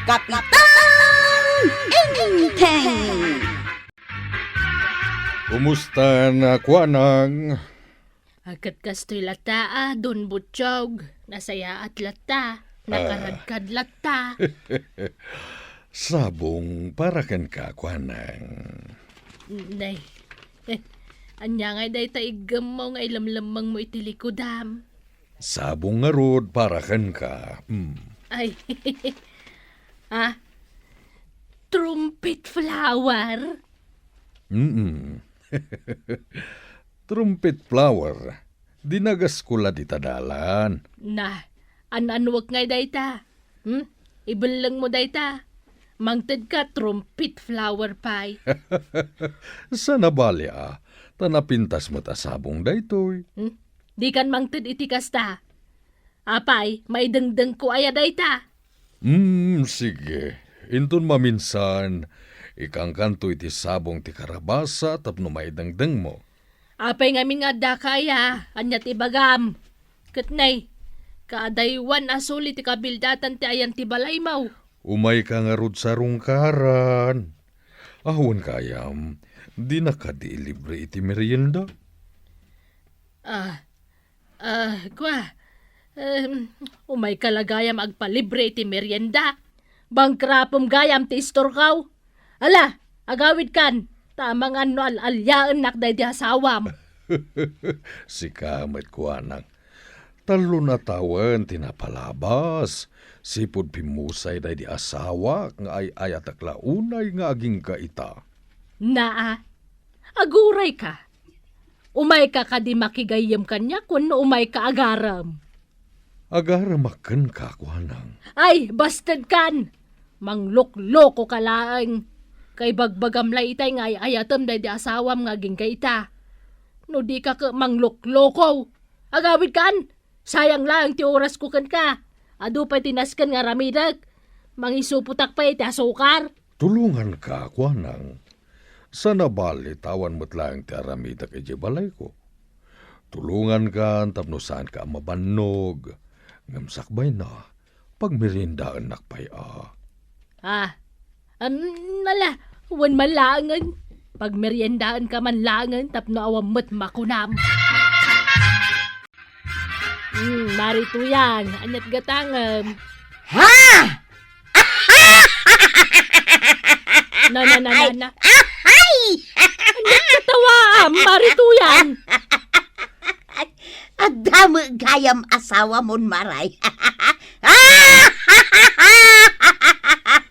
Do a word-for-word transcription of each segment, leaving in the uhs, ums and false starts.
Kapitan Enteng! Kumusta na, Kuanang? Ket kastoy latta, a, Don Butchog. Nasayaat latta. Ah. Nakaradkad latta. Sabong para kenka, Kuanang. Nay. Ania ngay dayta iggemmo nga ilemlemmengmo iti likudam? Sabong ngarud para kenka. Mm. Ay. Ah? Trumpet flower? Mm. Trumpet flower. Dinagaskulan dita dalan. Na, an-anuek ngay dayta? Hmm? Ibellengmo dayta. Mangtedka trumpet flower pay. Saan a bali, a, ta napintas met a sabong daytoy. Hmm? Dikan mangted iti kasta. Apay, maidengdengko aya dayta? Hmm, sige. Inton maminsan, ikangkanto iti sabong ti karabasa tapno maidengdengmo. Apay ngamin nga addaka aya? Ania ti ibagam? Ket nay, kaadaywan a suli ti kabildatan ti ayan ti balaymo. Umayka ngarud sa rungkaran. Awan gayam, dinak kadi ilibre iti merienda? Ah, ah, kua, em, umayka la gayam agpalibre iti merienda. Bangkrapem gayam ti istorkaw. Ala, agawidkan, ta amangan no al-aliaennak daydi asawam. Sika met, Kuanang. Tallo a tawen ti napalabas, sipud pimmusay daydi asawak nga ay-ayatek la unay nga agingga ita. Naa, agurayka. Umayka kadi makigayyem kaniak wenno umayka agarem? Agaremak kenka, Kuanang. Ay, bastedkan! Mangloklokoka laeng. Kaibagbagam la itay nga ay-ayatem daydi asawam nga agingga ita. No dika ket manglokloko, agawidkan! Sayang laeng ti orasko kenka. Adu pay ti nasken nga aramidek. Mangisupotak pay iti asukar. Tulonganka, Kuanang. Saan a bali ta awan met laeng ti aramidek idiay balayko. Tulongankan tapno saanka a mabannog. Ngem sakbayna, pagmeriendaennak pay a. Ah, am, ala, wen man laengen. Pagmeriendaenka man laengen tapno awan met makunam. Hmm, Mari Tuyang, aniat gatangem? Ha? Na, na, na, na, na. Ay! Aniat katawaam, Mari Tuyang? Adda met gayam asawamon, Maray.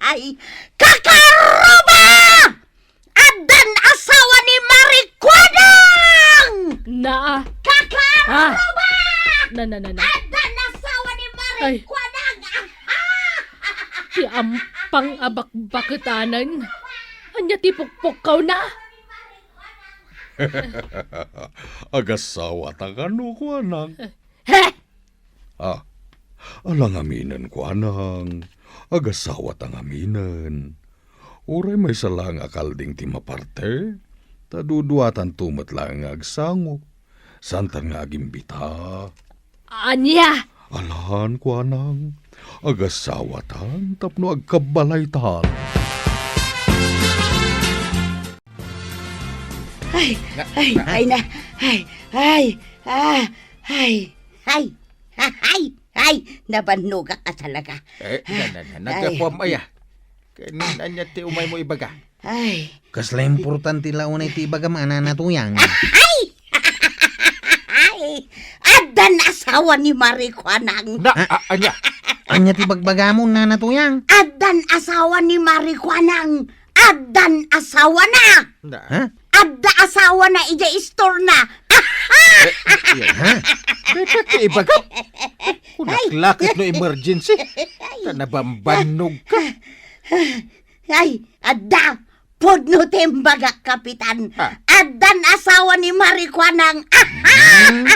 Ay, kakaruba! Addan asawa ni Marikuanang! Na. Kakaruba! Ah. Na, na, na, na. Addan asawa ni Ay. Marikuanang! Aha! Ti ampang a bakbaketanan. Ania ti pukpukkawna? Agasawata kano, Kuanang? He! Ah, ala ngaminen, Kuanang, agasawata ngaminen. Uray maysa laeng a kalding ti maparte, ta duduatanto met laeng nga agsango. Saantan nga agimbita. Ania? Alan, Kuanang, agasawatan tapno agkabbalaytan. Ay, Na, ay, na? ay na, ay, ay, ah, ay, ay, ay, ay, ay, nabannogak a talaga. Eh, na, na, na, Ay. naggapuam aya. Ken ania ti umaymo ibaga? Ay. Kasla importante la unay ti ibagam a, Nana Tuyang? Ay! Ay! Addan asawa ni Marikuanang. Na, Ah. a-, ania? Ania ti bagbagamo, Nana Tuyang? Addan asawa ni Marikuanang. Addan asawana. Na. Ha? Adda asawana idiay istorna. Eh, iya. Ha? Pepet ti ibagam. Kunak Ay. lakit no emergency. Ay. Ta nabambannog ka. Ay, adda. Pudno ti imbagak, Kapitan. Ah. Addan asawa ni Marikuanang. Hmm?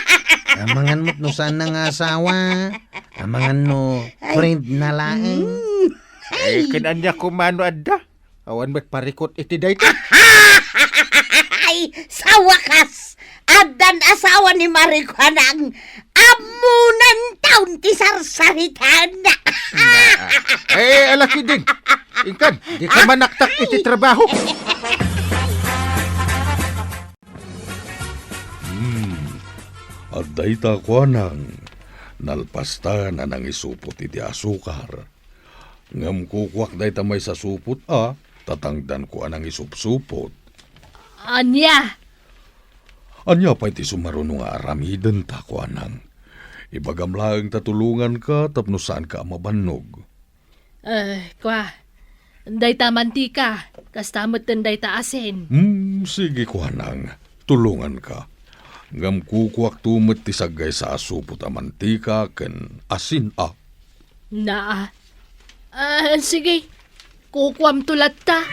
Amangan met no saan na nga asawa. Amangan no Ay. friend na laeng. Mm. Eh, Ay. ken ania koma no adda? Awan met parikut iti dayta. Ay, sa wakas, Addan asawa ni Mari Kuanang. Ammonan taon ti sarsaritan. Na, eh, alaki din. Inkan, di ka manaktak iti trabaho. Hmm, adda ita Kuanang. Nalpasta a nangisupot iti asukar. Ngem kukuak dayta maysa supot a, tatangdanko a nangisupsupot. Ania? Ania pay ti sumaruno nga aramidenta, Kuanang? Ibagam laeng ta tulonganka tapno saanka a mabannog. Eh, kua, dayta mantika, kasta metten dayta asin. Hmm, sige, Kuanang, tulonganka. Ngem kukuakto met ti saggaysa a supot a mantika ken asin a. Naa. Ah, sige. Kukuamto latta.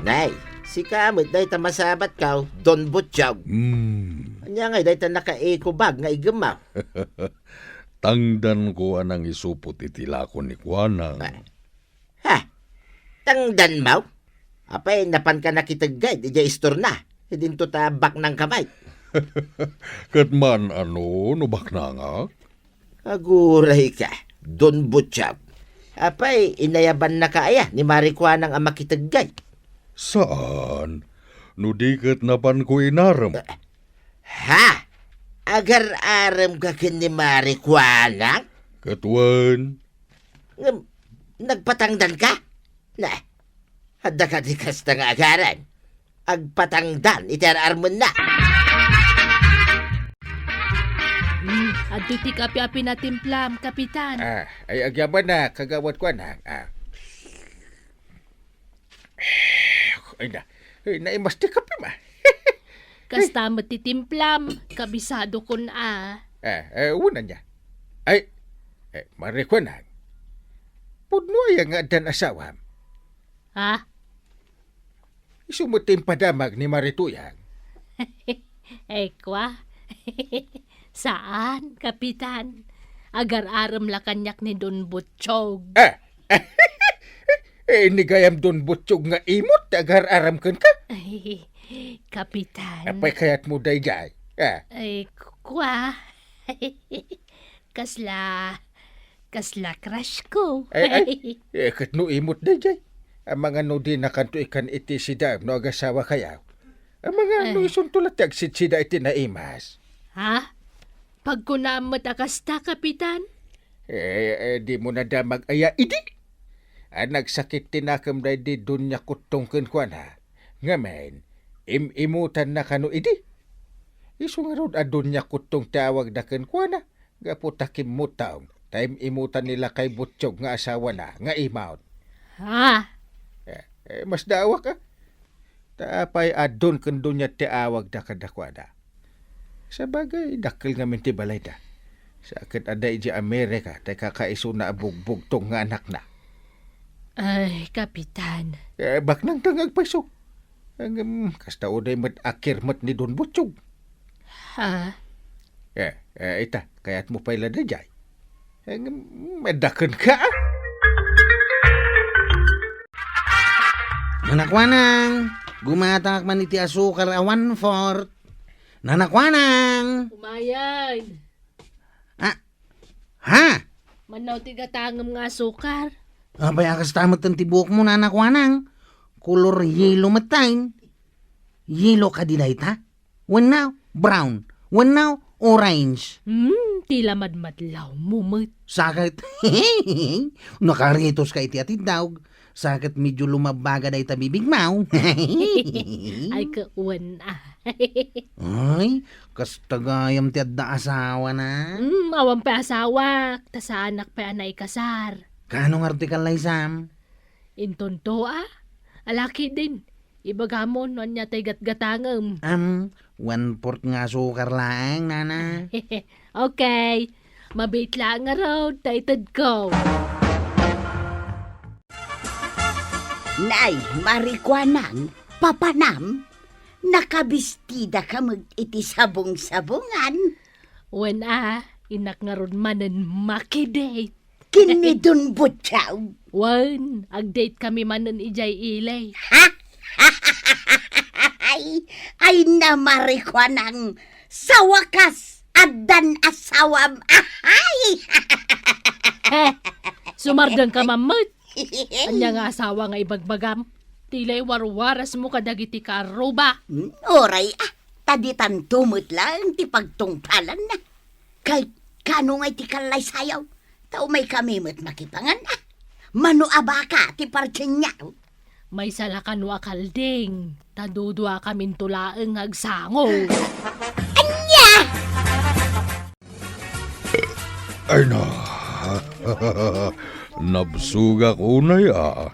Nay, sika met dayta masabatko, Don Butchog. Hmm. Ania ngay dayta naka-eco bag nga iggemmo? Tangdanko a nangisupot iti lako ni Kuanang. Ah. Ha? Tangdanmo? Apay, napanka nakiteggay idiay istorna? Idinto ta baknangka met. Ket maan-ano no baknangak? Agurayka, Don Butchog. Apay, inayabannaka aya ni Mari Kuanang a makiteggay? Saan. No di ket napanko inarem. Ha? Agar-aremka ken ni Mari Kuanang? Ket wen. Ngem, nagpatangdanka? Na, adda kadi kasta nga agarem? Agpatangdan iti ar-armenna. Hmm, adtoy ti kape a pinatimplam, Kapitan. Ah, ay, agyamanak, Kagawad Kuanang. Ah. Ay na, ay, naimas ti kape, ma. Kasta met ti timplam, kabisadokon a. Eh, eh, wen ania. Ay, eh, Mari Kuanang. Pudno aya nga addan asawam? Ha? Isu met ti impadamag ni Mari Tuyang. Ay, kua. Saan, Kapitan. Agar-arem la kaniak ni Don Butchog. Ah! Eh, ni gayam Don Butchog nga imot ti agar-arem kenka? Ay, Kapitan. Apay kayatmo daydiay? Ah. Ay, kua. Kasla, kasla crush ko. Ay, ay. Eh, ket no imot daydiay. Amangan no dinakanto ikan iti sidaem no agasawakayo. Amangan no isunto la ti agsidsida iti naimas. Ha? Pagkunam met a kasta, Kapitan? Eh, eh, dimo nadamag aya idi? A nagsakit ti nakem daydi Doña Kuttong kenkuana. Ngamin, im-imutanna kano idi? Isu ngarud a Doña Kuttong ti awagda kenkuana. Gapu ta kimmutang, ta im-imutan ni lakay Butchog nga asawana nga imawon. Ha? Eh, eh, masdaawak, a. Ta apay a Don ken Doña ti awagda kadakuada? Sabagay, dakkel ngamin ti balayda. Sa ket adda idiay Amerika, ti kakaisuna a bugbugtong nga anakna. Ay, Kapitan. Eh, baknangta nga agpayso. Ngem, kasta uday met a kirmet ni Don Butchog. Ha? Eh, eh, ita, kayatmo pay la daydiay? Eh, ngem, maddaken ka, a? Nanakuanang, gumatangak man iti asukar a one-fourth. Nanakuanang! Umayen. Ah, ha? Manaw ti gatangem nga asukar. Apay a kasta metten ti buokmo, nanakuanang? Kolor yelo metten. Yelo kadi dayta? Wenno brown? Wenno orange? Hmm, ti la madmadlawmo met. Sakit. Nakaritoska iti atiddawg. Sakit medyo lumabbaga dayta bibigmo. Ay, kawan, a. Ay, kasta gayam ti adda asawana? Hmm, awan pay asawak, ta saanak pay a naikasar. Kaano ngarud ti kallaysam? Intonto, a? Alaki din. Ibagamon no ania tay gatgatangem. Am, one-fourth nga asukar laeng, nana. Okay. Mabiit laeng ngarud ta itedko. Nay, marikuanang, papanam, nakabistida ka met iti sabong-sabongan? Wen a, innak ngarud manen makidate. Ken ni Don Butchog. Wen, ag-date kami manen idiay ili. Ha? Ay, ay, namari kuanang, sa wakas, addan asawam. Ay! Eh, sumardeng ka mammet. Ania nga asawa nga ibagbagam? Ti lay warwarasmo kadagiti kaarruba. Hmm, uray, ah, ta ditanto met laeng ti pagtungpalanna. Kay, kano ngay ti kallaysayaw? Ta umaykami met makipangan, ah. Mano a baka ti parsienyo? Maysa la kano a kalding, ta duduakaminto laeng nga agsango. Ania? Ay na, nabsogak unay a.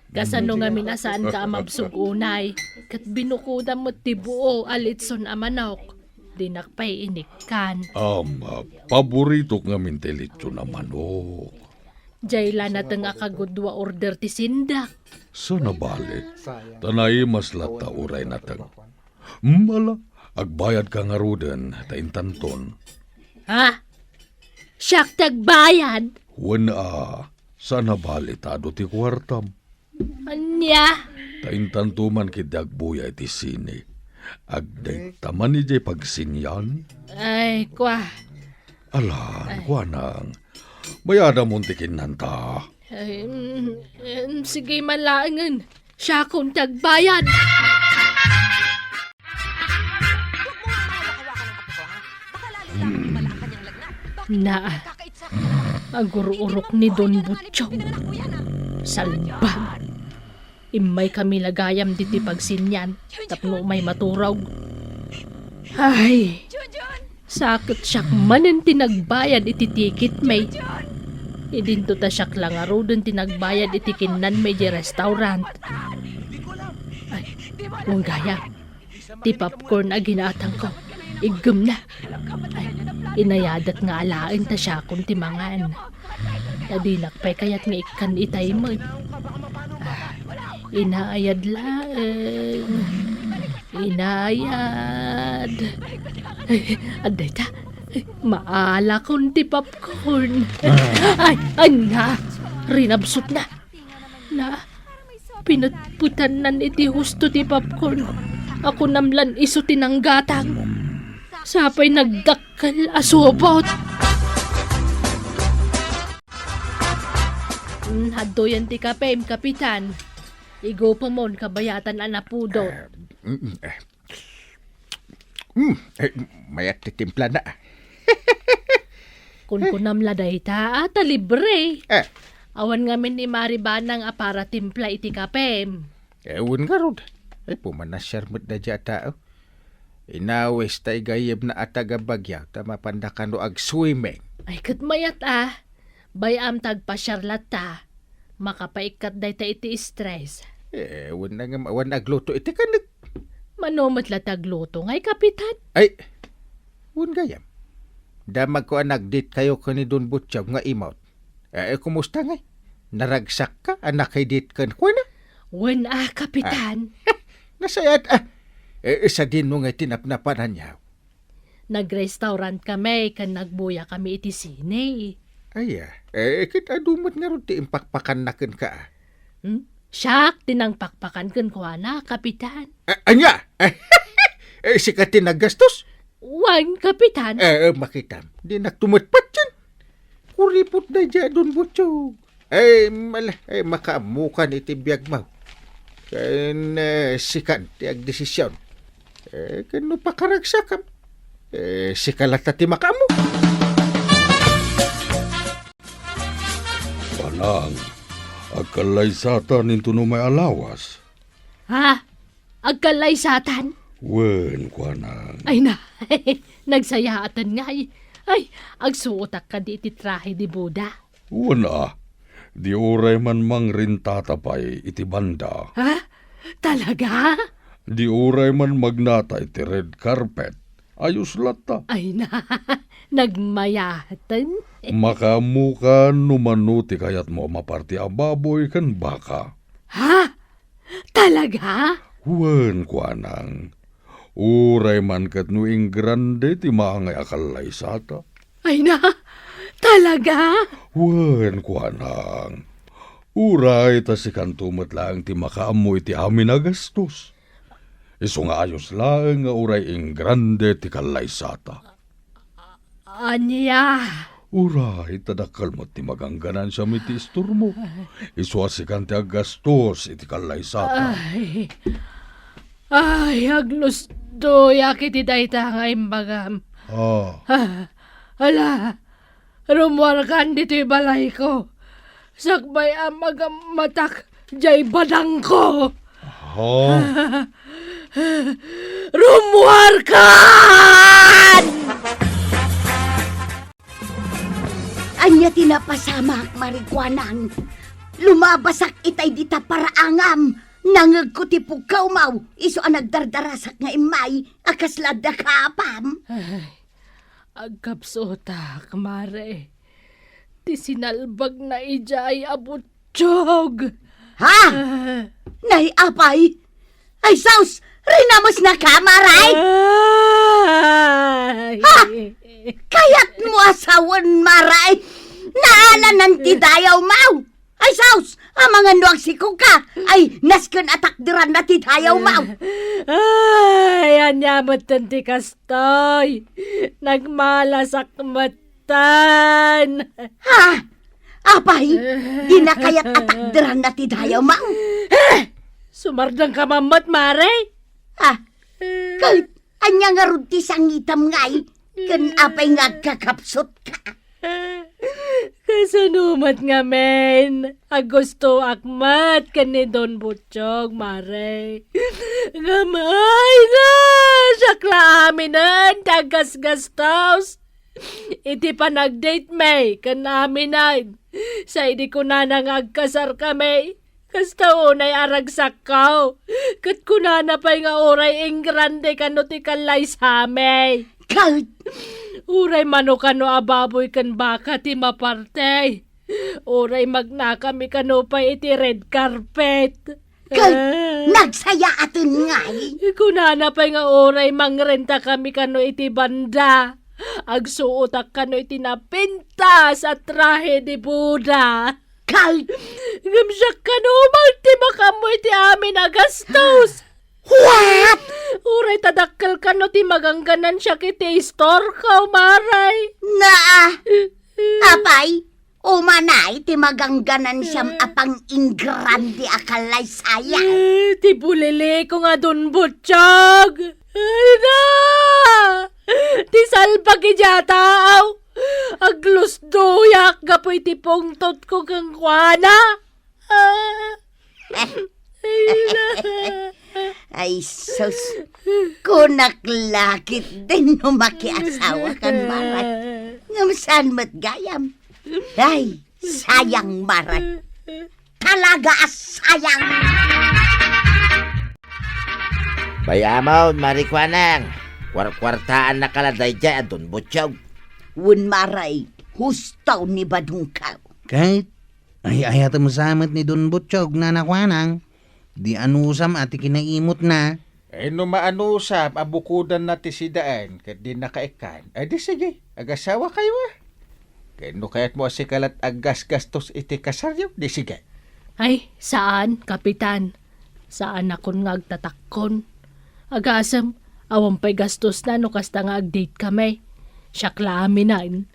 Kasano ngamin a saanka a mabsog unay? Ket binukodam met ti buo a litson a manok. Dinak pay inikkan. Am, paboritok ngamin ti litson a manok. Diay la nateng a kagudua order ti sindak. Saan a bale, ta naimas latta uray nateng. Mala, agbayadka ngaruden, ta intanton. Ha? Siak ti agbayad? Wen a, saan a bale ta adu ti kuartam. Ania? Ta intanto man ketdi agbuya iti sine. Agdayta man idiay pagsinyan. Ay, kua. Alan, ay, kuanang, bayadamon ti kinnanta. Ay, mm, em, sige man laengen. Siakon ti agbayad. Na, agur-urok ni Don Butchong. Salba. Immaykami la gayam ditoy pagsinyan tapno umay maturog. Ay, saket siak manen ti nagbayad iti ticket mi. Idinto ta siak la ngaruden ti nagbayad iti kinnan mi idiay restaurant. Ay, wen gayam. Ti popcorn a ginaatangko, iggemna. Ay, inayadak nga alaen ta siakon ti mangan. Ta dinak pay kayat nga ikkan itay met. Ah, inayad laeng. Inayad. Ay, adda ita. Maalakon ti popcorn. Ay, ania? Rinabsotna. Na, pinetpetannan iti husto ti popcorn. Akunam lan isu ti nanggatang. Sapay nagdakkel a subot. Mm, hadtoyen ti kapem, Kapitan. Igupemon kabayatan a napudot. Eh, mm, eh, Hmm, eh, mayat ti timplana. Kunkunam la dayta, a, ta libre. Eh. Awan ngamin ni Mari Banang a para timpla iti kapem. Eh, wen ngarud. Ay, pumanasiar met daydiay a tao. Inawis ta igayemna a taga Baguio, ta mapanda kano ag-swimming. Ay, ket mayat, a. Bay-am ta agpasiar latta. Makapaikkat dayta iti stress. Eh, wen na ngem awan agluto iti kanek. Mano met la ti agluto ngay, Kapitan? Ay, wen gayam. Damagko a nag-date kayo ken ni Don Butchog nga imot. Eh, eh, kumusta ngay? Naragsakka a naki-date kenkuana? Wen a, Kapitan. Ah, nasayaat, a. Eh, sadino ngay ti napnapananyo? Nag-restaurant kami ken nagbuya kami iti sine. Aya, eh, ket adu met ngarud ti impakpakanna kenka, a? Hmm? Siak ti nangpakpakan kenkuana, Kapitan. A-, ania? Eh, sika ti naggastos? Wen, Kapitan. Eh, eh, makitam. Dinakto met patien. Kuripot daydiay a Don Butchog. Ay, mala, ay, makaammokan iti biagmo. Ken, eh, sikan ti agdesision. Eh, ken no pakaragsakam, eh, sika latta ti makaammo. Kuanang, agkallaysatan intono may alawas. Ha? Agkallaysatan? Wen, kuanang. Ay na, nagsayaatan ngay. Ay, agsuotak kadi iti trahe de boda. Wen a, di uray man mangrentata pay iti banda. Ha? Talaga? Di uray man magnata iti red carpet. Ayos latta. Ay na, nagmayaten. Makaammokan no mano ti kayatmo a maparti a baboy ken baka. Ha? Talaga? Wen, kuanang. Uray man ket no ingrande ti maangay a kallaysata. Ay na, talaga? Wen, kuanang. Uray ta sikanto met laeng ti makaammo iti amin a gastos. Isu nga ayos laeng nga uray ingrande ti kallaysata. Ania? Uray, ta dakkel met ti magangganan siam iti istormo. Isu a sikan ti aggastos iti kallaysata. Ay, ay, aglusdoyak iti dayta nga imbagam. Ah. Ah, ala, rumuarkan ditoy balayko. Sakbay a magammatak jay badangko. Ha? Rumuarkan! Ania ti napasamak, Marikuanang? Lumabasak itay dita paraangam. Nangegko ti pukkaw, maw, isu a nagdardarasak nga immay a kasla adda kaapam. Ay, agkapsutak, Mare. Ti sinalbagna idiay a butsog. Ha? Ah. Nay, apay? Ay, sus! Rinamesnaka, Maray? Ay. Ha? Kayatmo a sawen, Maray? Naalanan ti dayaw, maw? Ay, sus! Amangan no agsikoka? Ay, nasken a takderanna ti dayaw, maw? Ay, ania metten ti kastoy? Nagmalasak met tan. Ha? Apay, dina kayat a takderanna ti dayaw, maw? Eh! Sumardengka man met, Mare? Ah, ket ania ngarud ti sangitam ngay? Ken apay nga agkakapsutka? Kasano met ngamin? Aggustoak met ken ni Don Butchog, Mare. Ngem ay na, siak la aminen ti aggasgastos iti panagdate mi ken aminen. Sa idi kunana nga agkasarkami, kasta unay a ragsakko. Ket kunana pay nga uray ingrande kano ti kallaysami. Ket uray mano kano a baboy ken baka ti maparti. Uray magnakami kano pay iti red carpet. Ket nagsayaaten ngay. Kunana pay nga uray mangrentakami kano iti banda. Agsuotak kano iti napintas a trahe de boda. Ket ngem siak kano man ti makaammo iti amin a gastos. What? Uray ta dakkel kano ti magangganan siak iti istorko, Mare. Naa. Apay, umanay ti magangganan siam a pang-ingrande a kallaysayat. Eh, ti buliliko nga Don Butchog. Ay na! Ti salbag idiay a tao. Aglusdoyak gapu iti pungtotko kenkuana. Ah. Ay na. Ay, sus. Kunak la ketdin no makiasawakan, Maray. Ngem saan met gayam? Ay, sayang, Maray. Talaga a sayang. Bay-amon, Marikuanang. Kuarkuartaannaka la daydiay a Don Butchog. Wen, Maray, husto ni badongko. Ket ay-ayatem sa met ni Don Butchog, Nana Kuanang. Di anusam a ti kinaimutna. Eh, no maanusam a bukodanna ti sidaen ket dinna kaikkan, eh, di sige, agasawakayo a. Ken no kayatmo a sika lat aggasgastos iti kasaryo, di sige. Ay, saan, Kapitan. Saanakon nga agtatakkon. Agasem, awan pay gastosna no kasta nga agdate kami. Siak la aminen.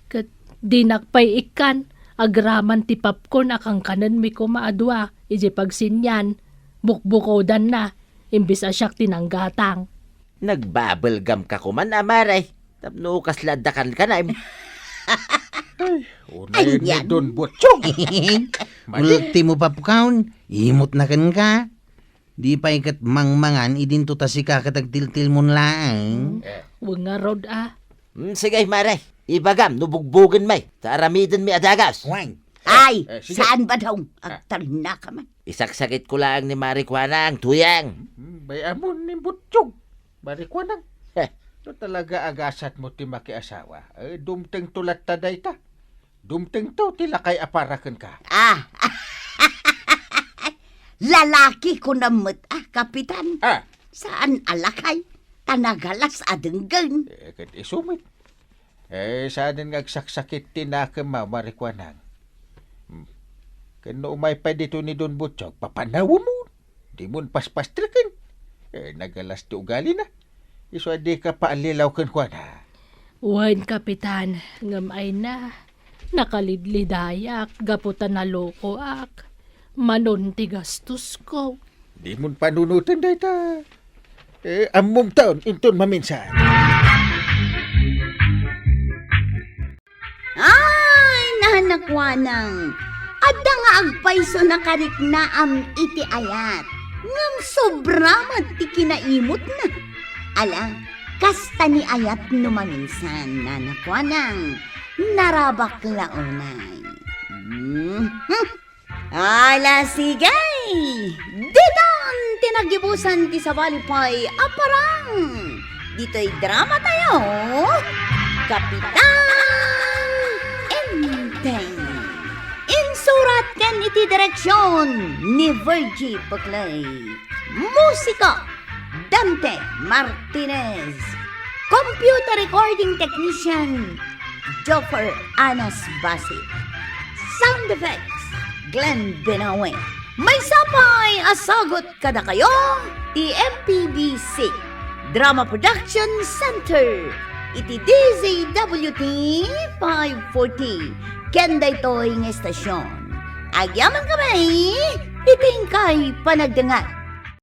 Ket dinak pay ikkan, agraman ti popcorn a kankanenmi koma a dua idiay pagsinian, bukbukodanna, imbes a siak ti nanggatang. Nagbabelgamka koman, Amare, tapno kasla adda kankanem. Ay, unay ni Don Butchog. Madi. Ultimo popcorn, imutna kenka. Di pay ket mangmangan idinto ta sika ket agtiltilmon laeng. Eh. Wen ngarud a. Mm, sige, Mare. Ibagam no bugbugenmi, ta aramidenmi a dagas. Wen. Ay, eh, sige. Saan, Badong? Ah. Agtalnaka man. Isaksakitko laeng ni Marikuanang, Tuyang. Mm, bay-amon ni Butchog. Marikuanang. Eh. No talaga agasatmo ti makiasawa, eh, dumtengto latta dayta. Dumtengto ti lakay a para kenka. Ah. Lalaki kunam met a, Kapitan. Ah. Saan a lakay, ta nagalas a denggen. Eh, ket isu met. Eh, saanen nga agsaksakit ti nakem, Marikuanang. Hmm. Ken no umay pay ditoy ni Don Butchog, papanawemon. Dimon paspastreken. Eh, nagalas ti ugalina. Isu a dika paallilaw kenkuana. Wen, Kapitan, ngem ayna, nakalidlidayak gapu ta nalokoak. Manon ti gastosko. Dimon panunoten dayta. Eh, ammom taon, inton maminsan. Ay, nanakuanang, adda nga agpayso nakariknaam iti ayat, ngem sobra met ti kinaimutna. Ala, kasta ni ayat no maminsan, nanakuanang, narabak la unay. Mhm. Ala, sige! Ditan ti naggibusan ti sabali pay a parang. Ditoy drama tayo, Kapitan Enteng. Insurat ken iti direksyon ni Virgie Peclay. Musika, Dante Martinez. Computer recording technician, Joffer Anas Basit. Sound effects, Glenn Benawe. Maysa pay a sagut kadakayo ti M P B C Drama Production Center iti D Z W T five forty ken daytoy nga estasyon. Agyamankami iti inkay panagdengngeg.